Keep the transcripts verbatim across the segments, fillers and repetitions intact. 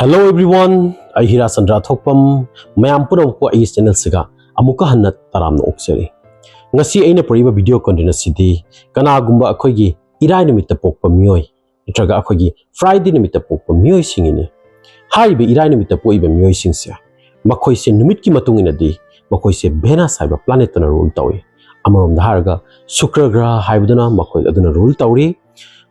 Hello everyone, ꯑꯩ ꯍꯤꯔꯥ ꯆꯟꯗ꯭ꯔ ꯊꯣꯛꯄꯝ꯫ ꯃꯌꯥꯝ ꯄꯨꯝꯅꯃꯛꯄꯨ ꯑꯩꯒꯤ ꯆꯦꯅꯦꯜꯁꯤꯒ ꯑꯃꯨꯛꯀ ꯍꯟꯅ ꯇꯔꯥꯝꯅ ꯑꯣꯛꯆꯔꯤ꯫ ꯉꯁꯤ ꯑꯩꯅ ꯄꯨꯔꯛꯏꯕ ꯚꯤꯗꯤꯑꯣ ꯀꯣꯟꯇꯦꯟ ꯑꯁꯤꯗꯤ ꯀꯅꯥꯒꯨꯝꯕ ꯑꯩꯈꯣꯏꯒꯤ ꯏꯔꯥꯏ ꯅꯨꯃꯤꯠꯇ ꯄꯣꯛꯄ ꯃꯤꯑꯣꯏ ꯅꯠꯇ꯭ꯔꯒ ꯑꯩꯈꯣꯏꯒꯤ ꯐ꯭ꯔꯥꯏꯗꯦ ꯅꯨꯃꯤꯠꯇ ꯄꯣꯛꯄ ꯃꯤꯑꯣꯏꯁꯤꯡꯒꯤꯅꯤ꯫ ꯍꯥꯏꯔꯤꯕ ꯏꯔꯥꯏ ꯅꯨꯃꯤꯠꯇ ꯄꯣꯛꯏꯕ ꯃꯤꯑꯣꯏꯁꯤꯡꯁꯦ ꯃꯈꯣꯏꯁꯦ ꯅꯨꯃꯤꯠꯀꯤ ꯃꯇꯨꯡ ꯏꯟꯅꯗꯤ ꯃꯈꯣꯏꯁꯦ ꯚꯦꯅꯁ ꯍꯥꯏꯕ ꯄ꯭ꯂꯥꯅꯦꯠꯇꯨꯅ ꯔꯨꯜ ꯇꯧꯏ꯫ ꯑꯃꯔꯣꯝꯗ ꯍꯥꯏꯔꯒ ꯁꯨꯀ꯭ꯔ ꯒ꯭ꯔꯍ ꯍꯥꯏꯕꯗꯨꯅ ꯃꯈꯣꯏ ꯑꯗꯨꯅ ꯔꯨꯜ ꯇꯧꯔꯤ꯫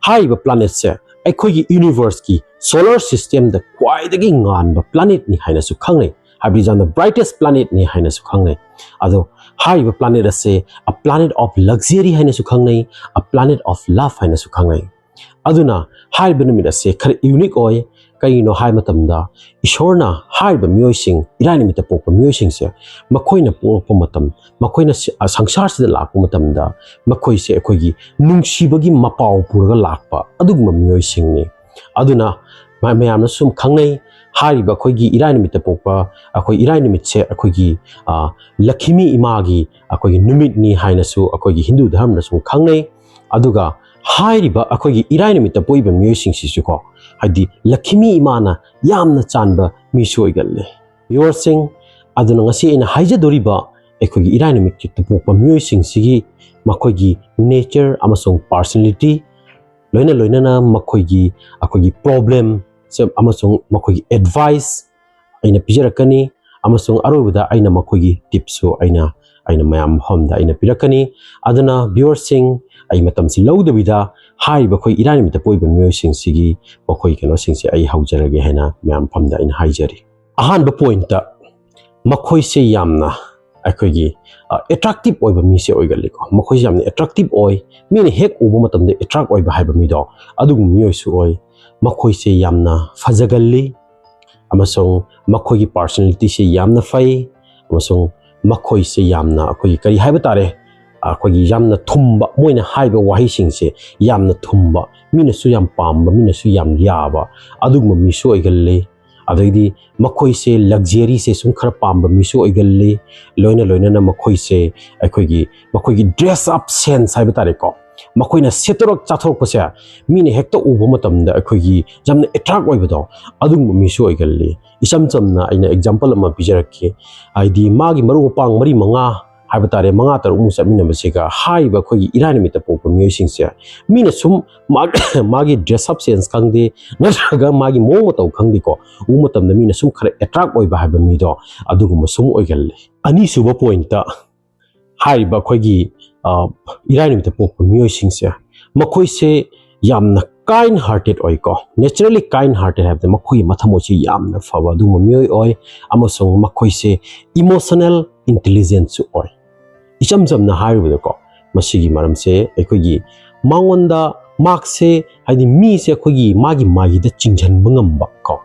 ꯍꯥꯏꯔꯤꯕ ꯄ꯭ꯂꯥꯅꯦꯠꯁꯦ ꯑꯩꯈꯣꯏꯒꯤ ꯌꯨꯅꯤꯚꯔꯁꯀꯤ ꯁꯣꯂꯔ ꯁꯤꯁꯇꯦꯝꯗ ꯈ꯭ꯋꯥꯏꯗꯒꯤ ꯉꯥꯟꯕ ꯄ꯭ꯂꯥꯅꯦꯠꯅꯤ ꯍꯥꯏꯅꯁꯨ ꯈꯪꯅꯩ, ꯍꯥꯏꯕꯗꯤ ꯌꯥꯝꯅ ꯕ꯭ꯔꯥꯏꯇꯦꯁ ꯄ꯭ꯂꯥꯅꯦꯠꯅꯤ ꯍꯥꯏꯅꯁꯨ ꯈꯪꯅꯩ꯫ ꯑꯗꯣ ꯍꯥꯏꯔꯤꯕ ꯄ꯭ꯂꯥꯅꯦꯠ ꯑꯁꯦ a planet of luxury ꯍꯥꯏꯅꯁꯨ ꯈꯪꯅꯩ, a planet of love ꯍꯥꯏꯅꯁꯨ ꯈꯪꯅꯩ꯫ ꯑꯗꯨꯅ ꯍꯥꯏꯔꯤꯕ ꯅꯨꯃꯤꯠ ꯑꯁꯦ ꯈꯔ ꯌꯨꯅꯤꯛ ꯑꯣꯏ꯫ ꯀꯩꯒꯤꯅꯣ ꯍꯥꯏꯕ ꯃꯇꯝꯗ ꯏꯁꯣꯔꯅ ꯍꯥꯏꯔꯤꯕ ꯃꯤꯑꯣꯏꯁꯤꯡ, ꯏꯔꯥꯏ ꯅꯨꯃꯤꯠꯇ ꯄꯣꯛꯄ ꯃꯤꯑꯣꯏꯁꯤꯡꯁꯦ ꯃꯈꯣꯏꯅ ꯄꯣꯛꯂꯛꯄ ꯃꯇꯝ, ꯃꯈꯣꯏꯅ ꯁ-, ꯑ, ꯁꯪꯁꯥꯔꯁꯤꯗ ꯂꯥꯛꯄ ꯃꯇꯝꯗ ꯃꯈꯣꯏꯁꯦ ꯑꯩꯈꯣꯏꯒꯤ ꯅꯨꯡꯁꯤꯕꯒꯤ ꯃꯄꯥꯎ ꯄꯨꯔꯒ ꯂꯥꯛꯄ ꯑꯗꯨꯒꯨꯝꯕ ꯃꯤꯑꯣꯏꯁꯤꯡꯅꯤ꯫ ꯑꯗꯨꯅ ꯃ-, ꯃꯌꯥꯝꯅ ꯁꯨꯝ ꯈꯪꯅꯩ, ꯍꯥꯏꯔꯤꯕ ꯑꯩꯈꯣꯏꯒꯤ ꯏꯔꯥꯏ ꯅꯨꯃꯤꯠꯇ ꯄꯣꯛꯄ ꯑꯩꯈꯣꯏ ꯏꯔꯥꯏ ꯅꯨꯃꯤꯠꯁꯦ ꯑꯩꯈꯣꯏꯒꯤ, ꯑ, ꯂꯛꯈꯤꯃꯤ ꯏꯃꯥꯒꯤ ꯑꯩꯈꯣꯏꯒꯤ ꯅꯨꯃꯤꯠꯅꯤ ꯍꯥꯏꯅꯁꯨ ꯑꯩꯈꯣꯏꯒꯤ ꯍꯤꯟꯗꯨ ꯙꯔꯃꯗ ꯁꯨꯝ ꯈꯪꯅꯩ꯫ ꯑꯗꯨꯒ ꯍꯥꯏꯔꯤꯕ ꯑꯩꯈꯣꯏꯒꯤ ꯏꯔꯥꯏ ꯅꯨꯃꯤꯠꯇ ꯄꯣꯛꯏꯕ ꯃꯤꯑꯣꯏꯁꯤꯡꯁꯤꯁꯨꯀꯣ, ꯍꯥꯏꯗꯤ ꯂꯛꯈꯤꯃꯤ ꯏꯃꯥꯅ ꯌꯥꯝꯅ ꯆꯥꯟꯕ ꯃꯤꯁꯨ ꯑꯣꯏꯒꯜꯂꯤ꯫ ꯚꯤꯌꯨꯋꯔꯁꯤꯡ, ꯑꯗꯨꯅ ꯉꯁꯤ ꯑꯩꯅ ꯍꯥꯏꯖꯗꯣꯔꯤꯕ ꯑꯩꯈꯣꯏꯒꯤ ꯏꯔꯥꯏ ꯅꯨꯃꯤꯠꯇ ꯄꯣꯛꯄ ꯃꯤꯑꯣꯏꯁꯤꯡꯁꯤꯒꯤ ꯃꯈꯣꯏꯒꯤ ꯅꯦꯆꯔ ꯑꯃꯁꯨꯡ ꯄꯥꯔꯁꯅꯦꯂꯤꯇꯤ, ꯂꯣꯏꯅ ꯂꯣꯏꯅꯅ ꯃꯈꯣꯏꯒꯤ, ꯑꯩꯈꯣꯏꯒꯤ ꯄ꯭ꯔꯣꯕ꯭ꯂꯦꯝ ꯑꯃꯁꯨꯡ ꯃꯈꯣꯏꯒꯤ ꯑꯦꯗꯚꯥꯏꯁ ꯑꯩꯅ ꯄꯤꯖꯔꯛꯀꯅꯤ, ꯑꯃꯁꯨꯡ ꯑꯔꯣꯏꯕꯗ ꯑꯩꯅ ꯃꯈꯣꯏꯒꯤ ꯇꯤꯞꯁꯨ ꯑꯩꯅ, ꯑꯩꯅ ꯃꯌꯥꯝ ꯃꯐꯝꯗ ꯑꯩꯅ ꯄꯤꯔꯛꯀꯅꯤ꯫ ꯑꯗꯨꯅ ꯚꯤꯌꯨꯋꯔꯁꯤꯡ, ꯑꯩ ꯃꯇꯝꯁꯤ ꯂꯧꯗꯕꯤꯗ ꯍꯥꯏꯔꯤꯕ ꯑꯩꯈꯣꯏ ꯏꯔꯥꯏ ꯅꯨꯃꯤꯠꯇ ꯄꯣꯛꯏꯕ ꯃꯤꯑꯣꯏꯁꯤꯡꯁꯤꯒꯤ ꯃꯈꯣꯏ ꯀꯩꯅꯣꯁꯤꯡꯁꯦ ꯑꯩ ꯍꯧꯖꯔꯒꯦ ꯍꯥꯏꯅ ꯃꯌꯥꯝ ꯃꯐꯝꯗ ꯑꯩꯅ ꯍꯥꯏꯖꯔꯤ꯫ ꯑꯍꯥꯟꯕ ꯄꯣꯏꯟꯠꯇ, ꯃꯈꯣꯏꯁꯦ ꯌꯥꯝꯅ ꯑꯩꯈꯣꯏꯒꯤ, ꯑ, ꯑꯦꯇ꯭ꯔꯦꯛꯇꯤꯞ ꯑꯣꯏꯕ ꯃꯤꯁꯦ ꯑꯣꯏꯒꯜꯂꯤꯀꯣ꯫ ꯃꯈꯣꯏꯁꯦ ꯌꯥꯝꯅ ꯑꯦꯇ꯭ꯔꯦꯛꯇꯤꯞ ꯑꯣꯏ, ꯃꯤꯅ ꯍꯦꯛ ꯎꯕ ꯃꯇꯝꯗ ꯑꯦꯇ꯭ꯔꯦꯛ ꯑꯣꯏꯕ ꯍꯥꯏꯕ ꯃꯤꯗꯣ ꯑꯗꯨꯒꯨꯝꯕ ꯃꯤꯑꯣꯏꯁꯨ ꯑꯣꯏ꯫ ꯃꯈꯣꯏꯁꯦ ꯌꯥꯝꯅ ꯐꯖꯒꯜꯂꯤ ꯑꯃꯁꯨꯡ ꯃꯈꯣꯏꯒꯤ ꯄꯥꯔꯁꯅꯦꯂꯤꯇꯤꯁꯦ ꯌꯥꯝꯅ ꯐꯩ ꯑꯃꯁꯨꯡ ꯃꯈꯣꯏꯁꯦ ꯌꯥꯝꯅ ꯑꯩꯈꯣꯏꯒꯤ ꯀꯔꯤ ꯍꯥꯏꯕ ꯇꯥꯔꯦ, ꯑꯩꯈꯣꯏꯒꯤ ꯌꯥꯝꯅ ꯊꯨꯝꯕ, ꯃꯣꯏꯅ ꯍꯥꯏꯕ ꯋꯥꯍꯩꯁꯤꯡꯁꯦ ꯌꯥꯝꯅ ꯊꯨꯝꯕ, ꯃꯤꯅꯁꯨ ꯌꯥꯝ ꯄꯥꯝꯕ, ꯃꯤꯅꯁꯨ ꯌꯥꯝ ꯌꯥꯕ ꯑꯗꯨꯒꯨꯝꯕ ꯃꯤꯁꯨ ꯑꯣꯏꯒꯜꯂꯤ꯫ ꯑꯗꯩꯗꯤ ꯃꯈꯣꯏꯁꯦ ꯂꯛꯖꯔꯤꯁꯦ ꯁꯨꯝ ꯈꯔ ꯄꯥꯝꯕ ꯃꯤꯁꯨ ꯑꯣꯏꯒꯜꯂꯤ꯫ ꯂꯣꯏꯅ ꯂꯣꯏꯅꯅ ꯃꯈꯣꯏꯁꯦ ꯑꯩꯈꯣꯏꯒꯤ, ꯃꯈꯣꯏꯒꯤ ꯗ꯭ꯔꯦꯁ ꯑꯞ ꯁꯦꯟꯁ ꯍꯥꯏꯕ ꯇꯥꯔꯦꯀꯣ, ꯃꯈꯣꯏꯅ ꯁꯦꯠꯇꯣꯔꯛ ꯆꯥꯊꯣꯔꯛꯄꯁꯦ ꯃꯤꯅ ꯍꯦꯛꯇ ꯎꯕ ꯃꯇꯝꯗ ꯑꯩꯈꯣꯏꯒꯤ ꯌꯥꯝꯅ ꯑꯦꯇ꯭ꯔꯥꯛ ꯑꯣꯏꯕꯗꯣ, ꯑꯗꯨꯒꯨꯝꯕ ꯃꯤꯁꯨ ꯑꯣꯏꯒꯜꯂꯤ꯫ ꯏꯆꯝ ꯆꯝꯅ ꯑꯩꯅ ꯑꯦꯛꯖꯥꯝꯄꯜ ꯑꯃ ꯄꯤꯖꯔꯛꯀꯦ꯫ ꯍꯥꯏꯗꯤ ꯃꯥꯒꯤ ꯃꯔꯨꯞ ꯃꯄꯥꯡ ꯃꯔꯤ ꯃꯉꯥ ꯍꯥꯏꯕ ꯇꯥꯔꯦ, ꯃꯉꯥ ꯇꯔꯨꯛꯃꯨꯛ ꯆꯠꯃꯤꯟꯅꯕꯁꯤꯒ ꯍꯥꯏꯔꯤꯕ ꯑꯩꯈꯣꯏꯒꯤ ꯏꯔꯥꯏ ꯅꯨꯃꯤꯠꯇ ꯄꯣꯛꯄ ꯃꯤꯑꯣꯏꯁꯤꯡꯁꯦ, ꯃꯤꯅ ꯁꯨꯝ ꯃꯥꯒꯤ, ꯃꯥꯒꯤ ꯗ꯭ꯔꯦꯁ ꯑꯞ ꯁꯦꯟꯁ ꯈꯪꯗꯦ, ꯅꯠꯇ꯭ꯔꯒ ꯃꯥꯒꯤ ꯃꯑꯣꯡ ꯃꯇꯧ ꯈꯪꯗꯦꯀꯣ, ꯎꯕ ꯃꯇꯝꯗ ꯃꯤꯅ ꯁꯨꯝ ꯈꯔ ꯑꯦꯇ꯭ꯔꯥꯛ ꯑꯣꯏꯕ ꯍꯥꯏꯕ ꯃꯤꯗꯣ, ꯑꯗꯨꯒꯨꯝꯕ ꯁꯨꯝ ꯑꯣꯏꯒꯜꯂꯤ꯫ ꯑꯅꯤꯁꯨꯕ ꯄꯣꯏꯟꯠꯇ, ꯍꯥꯏꯔꯤꯕ ꯑꯩꯈꯣꯏꯒꯤ, ꯑ, ꯏꯔꯥꯏ ꯅꯨꯃꯤꯠꯇ ꯄꯣꯛꯄ ꯃꯤꯑꯣꯏꯁꯤꯡꯁꯦ, ꯃꯈꯣꯏꯁꯦ ꯌꯥꯝꯅ ꯀꯥꯏꯟ ꯍꯥꯔꯇꯦꯠ ꯑꯣꯏꯀꯣ꯫ ꯅꯦꯆꯔꯦꯜꯂꯤ ꯀꯥꯏꯟ ꯍꯥꯔꯇꯦꯠ ꯍꯥꯏꯕꯗꯤ ꯃꯈꯣꯏꯒꯤ ꯃꯊꯃꯣꯏꯁꯤ ꯌꯥꯝꯅ ꯐꯕ ꯑꯗꯨꯒꯨꯝꯕ ꯃꯤꯑꯣꯏ ꯑꯣꯏ, ꯑꯃꯁꯨꯡ ꯃꯈꯣꯏꯁꯦ ꯏꯃꯣꯁꯅꯦꯜ ꯏꯟꯇꯦꯂꯤꯖꯦꯟꯁꯁꯨ ꯑꯣꯏ꯫ ꯏꯆꯝ ꯆꯝꯅ ꯍꯥꯏꯔꯨꯕꯗꯀꯣ, ꯃꯁꯤꯒꯤ ꯃꯔꯝꯁꯦ ꯑꯩꯈꯣꯏꯒꯤ ꯃꯉꯣꯟꯗ, ꯃꯍꯥꯛꯁꯦ, ꯍꯥꯏꯗꯤ ꯃꯤꯁꯦ ꯑꯩꯈꯣꯏꯒꯤ ꯃꯥꯒꯤ ꯃꯥꯒꯤꯗ ꯆꯤꯡꯁꯤꯟꯕ ꯉꯝꯕ ꯀꯣ,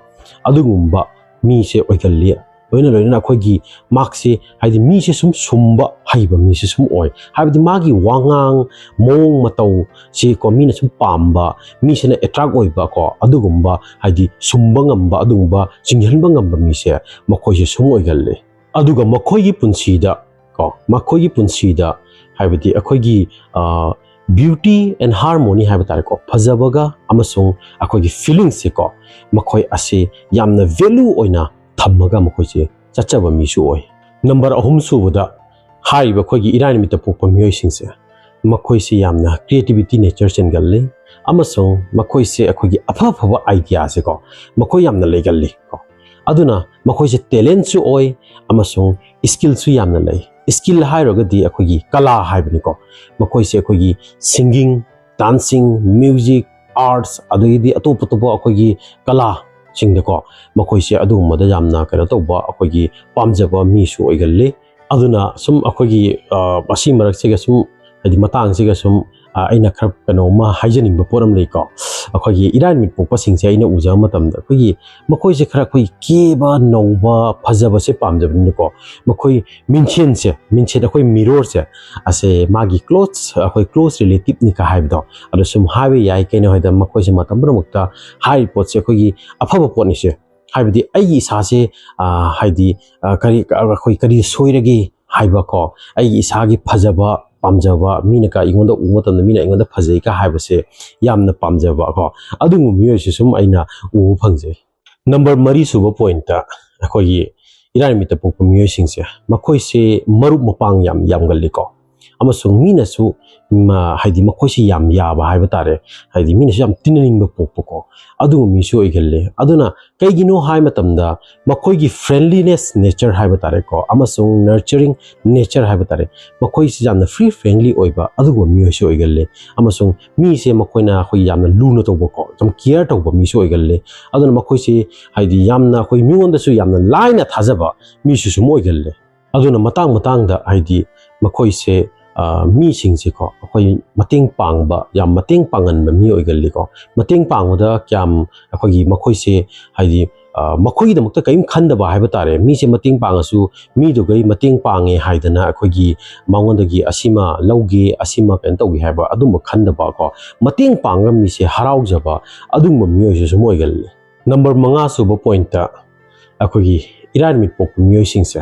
ꯑꯗꯨꯒꯨꯝꯕ ꯃꯤꯁꯦ ꯑꯣꯏꯒꯜꯂꯤ꯫ ꯂꯣꯏꯅ ꯂꯣꯏꯅꯅ ꯑꯩꯈꯣꯏꯒꯤ ꯃꯍꯥꯛꯁꯦ, ꯍꯥꯏꯗꯤ ꯃꯤꯁꯦ ꯁꯨꯝ ꯁꯨꯝꯕ ꯍꯩꯕ ꯃꯤꯁꯦ ꯁꯨꯝ ꯑꯣꯏ꯫ ꯍꯥꯏꯕꯗꯤ ꯃꯥꯒꯤ ꯋꯥꯉꯥꯡ, ꯃꯑꯣꯡ ꯃꯇꯧꯁꯤ ꯀꯣ, ꯃꯤꯅ ꯁꯨꯝ ꯄꯥꯝꯕ, ꯃꯤꯁꯤꯅ ꯑꯦꯇ꯭ꯔꯥꯛ ꯑꯣꯏꯕ ꯀꯣ, ꯑꯗꯨꯒꯨꯝꯕ, ꯍꯥꯏꯗꯤ ꯁꯨꯝꯕ ꯉꯝꯕ, ꯑꯗꯨꯒꯨꯝꯕ ꯆꯤꯡꯁꯤꯟꯕ ꯉꯝꯕ ꯃꯤꯁꯦ ꯃꯈꯣꯏꯁꯦ ꯁꯨꯝ ꯑꯣꯏꯒꯜꯂꯤ꯫ ꯑꯗꯨꯒ ꯃꯈꯣꯏꯒꯤ ꯄꯨꯟꯁꯤꯗ ꯀꯣ, ꯃꯈꯣꯏꯒꯤ ꯄꯨꯟꯁꯤꯗ, ꯍꯥꯏꯕꯗꯤ ꯑꯩꯈꯣꯏꯒꯤ, ꯑ, beauty and harmony ꯍꯥꯏꯕ ꯇꯥꯔꯦꯀꯣ, ꯐꯖꯕꯒ ꯑꯃꯁꯨꯡ ꯑꯩꯈꯣꯏꯒꯤ ꯐꯤꯂꯤꯡꯁꯁꯦꯀꯣ, ꯃꯈꯣꯏ ꯑꯁꯤ ꯌꯥꯝꯅ ꯚꯦꯂꯨ ꯑꯣꯏꯅ ꯊꯝꯃꯒ ꯃꯈꯣꯏꯁꯦ ꯆꯠꯆꯕ ꯃꯤꯁꯨ ꯑꯣꯏ꯫ ꯅꯝꯕꯔ ꯑꯍꯨꯝ ꯁꯨꯕꯗ ꯍꯥꯏꯔꯤꯕ ꯑꯩꯈꯣꯏꯒꯤ ꯏꯔꯥꯏ ꯅꯨꯃꯤꯠꯇ ꯄꯣꯛꯄ ꯃꯤꯑꯣꯏꯁꯤꯡꯁꯦ, ꯃꯈꯣꯏꯁꯤ ꯌꯥꯝꯅ ꯀ꯭ꯔꯤꯌꯦꯇꯤꯕꯤꯇꯤ ꯅꯦꯆꯔ ꯆꯦꯟꯒꯜꯂꯤ, ꯑꯃꯁꯨꯡ ꯃꯈꯣꯏꯁꯦ ꯑꯩꯈꯣꯏꯒꯤ ꯑꯐ ꯑꯐꯕ ꯑꯥꯏꯗꯤꯌꯥꯁꯦꯀꯣ, ꯃꯈꯣꯏ ꯌꯥꯝꯅ ꯂꯩꯒꯜꯂꯤ ꯀꯣ꯫ ꯑꯗꯨꯅ ꯃꯈꯣꯏꯁꯦ ꯇꯦꯂꯦꯟꯠꯁꯨ ꯑꯣꯏ ꯑꯃꯁꯨꯡ ꯁ꯭ꯀꯤꯜꯁꯨ ꯌꯥꯝꯅ ꯂꯩ꯫ ꯁ꯭ꯀꯤꯜ ꯍꯥꯏꯔꯒꯗꯤ ꯑꯩꯈꯣꯏꯒꯤ ꯀꯂꯥ ꯍꯥꯏꯕꯅꯤꯀꯣ꯫ ꯃꯈꯣꯏꯁꯦ ꯑꯩꯈꯣꯏꯒꯤ ꯁꯤꯡꯒꯤꯡ, ꯗꯥꯟꯁꯤꯡ, ꯃ꯭ꯌꯨꯖꯤꯛ, ꯑꯥꯔꯠꯁ, ꯑꯗꯒꯤꯗꯤ ꯑꯇꯣꯞ ꯑꯇꯣꯞꯄ ꯑꯩꯈꯣꯏꯒꯤ ꯀꯂꯥꯁꯤꯡꯗꯀꯣ, ꯃꯈꯣꯏꯁꯦ ꯑꯗꯨꯒꯨꯝꯕꯗ ꯌꯥꯝꯅ ꯀꯩꯅꯣ ꯇꯧꯕ, ꯑꯩꯈꯣꯏꯒꯤ ꯄꯥꯝꯖꯕ ꯃꯤꯁꯨ ꯑꯣꯏꯒꯜꯂꯤ꯫ ꯑꯗꯨꯅ ꯁꯨꯝ ꯑꯩꯈꯣꯏꯒꯤ, ꯑ, ꯑꯁꯤ ꯃꯔꯛꯁꯤꯒ ꯁꯨꯝ, ꯍꯥꯏꯗꯤ ꯃꯇꯥꯡꯁꯤꯒ ꯁꯨꯝ, ꯑ, ꯑꯩꯅ ꯈꯔ ꯀꯩꯅꯣꯝꯃ ꯍꯥꯏꯖꯅꯤꯡꯕ ꯄꯣꯠ ꯑꯃ ꯂꯩꯀꯣ꯫ ꯑꯩꯈꯣꯏꯒꯤ ꯏꯔꯥꯏ ꯅꯨꯃꯤꯠ ꯄꯣꯛꯄꯁꯤꯡꯁꯦ ꯑꯩꯅ ꯎꯖꯕ ꯃꯇꯝꯗ ꯑꯩꯈꯣꯏꯒꯤ ꯃꯈꯣꯏꯁꯦ ꯈꯔ ꯑꯩꯈꯣꯏ ꯀꯦꯕ ꯅꯧꯕ ꯐꯖꯕꯁꯦ ꯄꯥꯝꯖꯕꯅꯤꯅꯀꯣ, ꯃꯈꯣꯏ ꯃꯤꯡꯁꯦꯟꯁꯦ, ꯃꯤꯡꯁꯦꯟ ꯑꯩꯈꯣꯏ ꯃꯤꯔꯣꯔꯁꯦ ꯑꯁꯦ ꯃꯥꯒꯤ ꯀ꯭ꯂꯣꯁ, ꯑꯩꯈꯣꯏ ꯀ꯭ꯂꯣꯁ ꯔꯤꯂꯦꯇꯤꯞꯅꯤꯀ ꯍꯥꯏꯕꯗꯣ, ꯑꯗꯣ ꯁꯨꯝ ꯍꯥꯏꯕ ꯌꯥꯏ꯫ ꯀꯩꯅꯣ ꯍꯥꯏꯗ ꯃꯈꯣꯏꯁꯦ ꯃꯇꯝ ꯄꯨꯝꯅꯃꯛꯇ ꯍꯥꯏꯔꯤꯕ ꯄꯣꯠꯁꯦ ꯑꯩꯈꯣꯏꯒꯤ ꯑꯐꯕ ꯄꯣꯠꯅꯤꯁꯦ꯫ ꯍꯥꯏꯕꯗꯤ ꯑꯩꯒꯤ ꯏꯁꯥꯁꯦ, ꯑ, ꯍꯥꯏꯗꯤ, ꯑ, ꯀꯔꯤ, ꯑꯩꯈꯣꯏ ꯀꯔꯤ ꯁꯣꯏꯔꯒꯦ ꯍꯥꯏꯕꯀꯣ, ꯑꯩꯒꯤ ꯏꯁꯥꯒꯤ ꯐꯖꯕ ꯄꯥꯝꯖꯕ, ꯃꯤꯅ ꯀ ꯑꯩꯉꯣꯟꯗ ꯎꯕ ꯃꯇꯝꯗ ꯃꯤꯅ ꯑꯩꯉꯣꯟꯗ ꯐꯖꯩ ꯀ ꯍꯥꯏꯕꯁꯦ ꯌꯥꯝꯅ ꯄꯥꯝꯖꯕ ꯀꯣ, ꯑꯗꯨꯒꯨꯝꯕ ꯃꯤꯑꯣꯏꯁꯨ ꯁꯨꯝ ꯑꯩꯅ ꯎꯕ ꯐꯪꯖꯩ꯫ ꯅꯝꯕꯔ ꯃꯔꯤ ꯁꯨꯕ ꯄꯣꯏꯟꯠꯇ ꯑꯩꯈꯣꯏꯒꯤ ꯏꯔꯥꯏ ꯅꯨꯃꯤꯠꯇ ꯄꯣꯛꯄ ꯃꯤꯑꯣꯏꯁꯤꯡꯁꯦ, ꯃꯈꯣꯏꯁꯦ ꯃꯔꯨꯞ ꯃꯄꯥꯡ ꯌꯥꯝ ꯌꯥꯝꯒꯜꯂꯤꯀꯣ, ꯑꯃꯁꯨꯡ ꯃꯤꯅꯁꯨ ꯎꯝ, ꯍꯥꯏꯗꯤ ꯃꯈꯣꯏꯁꯤ ꯌꯥꯝ ꯌꯥꯕ ꯍꯥꯏꯕ ꯇꯥꯔꯦ, ꯍꯥꯏꯗꯤ ꯃꯤꯅꯁꯨ ꯌꯥꯝ ꯇꯤꯟꯅꯅꯤꯡꯕ ꯄꯣꯛꯄꯀꯣ, ꯑꯗꯨꯒꯨꯝꯕ ꯃꯤꯁꯨ ꯑꯣꯏꯒꯜꯂꯤ꯫ ꯑꯗꯨꯅ ꯀꯩꯒꯤꯅꯣ ꯍꯥꯏ ꯃꯇꯝꯗ ꯃꯈꯣꯏꯒꯤ friendliness nature ꯍꯥꯏꯕ ꯇꯥꯔꯦꯀꯣ, ꯑꯃꯁꯨꯡ nurturing nature ꯍꯥꯏꯕ ꯇꯥꯔꯦ, ꯃꯈꯣꯏꯁꯤ ꯌꯥꯝꯅ free friendly ꯑꯣꯏꯕ ꯑꯗꯨꯒꯨꯝꯕ ꯃꯤꯑꯣꯏꯁꯨ ꯑꯣꯏꯒꯜꯂꯤ꯫ ꯑꯃꯁꯨꯡ ꯃꯤꯁꯦ ꯃꯈꯣꯏꯅ ꯑꯩꯈꯣꯏ ꯌꯥꯝꯅ ꯂꯨꯅ ꯇꯧꯕꯀꯣ, ꯌꯥꯝ care ꯇꯧꯕ ꯃꯤꯁꯨ ꯑꯣꯏꯒꯜꯂꯤ꯫ ꯑꯗꯨꯅ ꯃꯈꯣꯏꯁꯤ ꯍꯥꯏꯗꯤ ꯌꯥꯝꯅ ꯑꯩꯈꯣꯏ ꯃꯤꯉꯣꯟꯗꯁꯨ ꯌꯥꯝꯅ ꯂꯥꯏꯅ ꯊꯥꯖꯕ ꯃꯤꯁꯨ ꯁꯨꯝ ꯑꯣꯏꯒꯜꯂꯤ꯫ ꯑꯗꯨꯅ ꯃꯇꯥꯡ ꯃꯇꯥꯡꯗ ꯍꯥꯏꯗꯤ ꯃꯈꯣꯏꯁꯦ, ꯑ, ꯃꯤꯁꯤꯡꯁꯦꯀꯣ, ꯑꯩꯈꯣꯏ ꯃꯇꯦꯡ ꯄꯥꯡꯕ, ꯌꯥꯝ ꯃꯇꯦꯡ ꯄꯥꯡꯍꯟꯕ ꯃꯤ ꯑꯣꯏꯒꯜꯂꯤꯀꯣ꯫ ꯃꯇꯦꯡ ꯄꯥꯡꯕꯗ ꯀꯌꯥꯝ ꯑꯩꯈꯣꯏꯒꯤ ꯃꯈꯣꯏꯁꯦ ꯍꯥꯏꯗꯤ, ꯑ, ꯃꯈꯣꯏꯒꯤꯗꯃꯛꯇ ꯀꯔꯤꯝ ꯈꯟꯗꯕ ꯍꯥꯏꯕ ꯇꯥꯔꯦ꯫ ꯃꯤꯁꯦ ꯃꯇꯦꯡ ꯄꯥꯡꯉꯁꯨ ꯃꯤꯗꯨꯒꯩ ꯃꯇꯦꯡ ꯄꯥꯡꯉꯦ ꯍꯥꯏꯗꯅ ꯑꯩꯈꯣꯏꯒꯤ ꯃꯉꯣꯟꯗꯒꯤ ꯑꯁꯤꯃ ꯂꯧꯒꯦ, ꯑꯁꯤꯃ ꯀꯩꯅꯣ ꯇꯧꯒꯦ ꯍꯥꯏꯕ ꯑꯗꯨꯝꯕ ꯈꯟꯗꯕꯀꯣ꯫ ꯃꯇꯦꯡ ꯄꯥꯡꯉꯒ ꯃꯤꯁꯦ ꯍꯔꯥꯎꯖꯕ ꯑꯗꯨꯒꯨꯝꯕ ꯃꯤꯑꯣꯏꯁꯨ ꯁꯨꯝ ꯑꯣꯏꯒꯜꯂꯤ꯫ ꯅꯝꯕꯔ ꯃꯉꯥ ꯁꯨꯕ ꯄꯣꯏꯟꯠꯇ ꯑꯩꯈꯣꯏꯒꯤ ꯏꯔꯥꯏ ꯅꯨꯃꯤꯠ ꯄꯣꯛꯄ ꯃꯤꯑꯣꯏꯁꯤꯡꯁꯦ,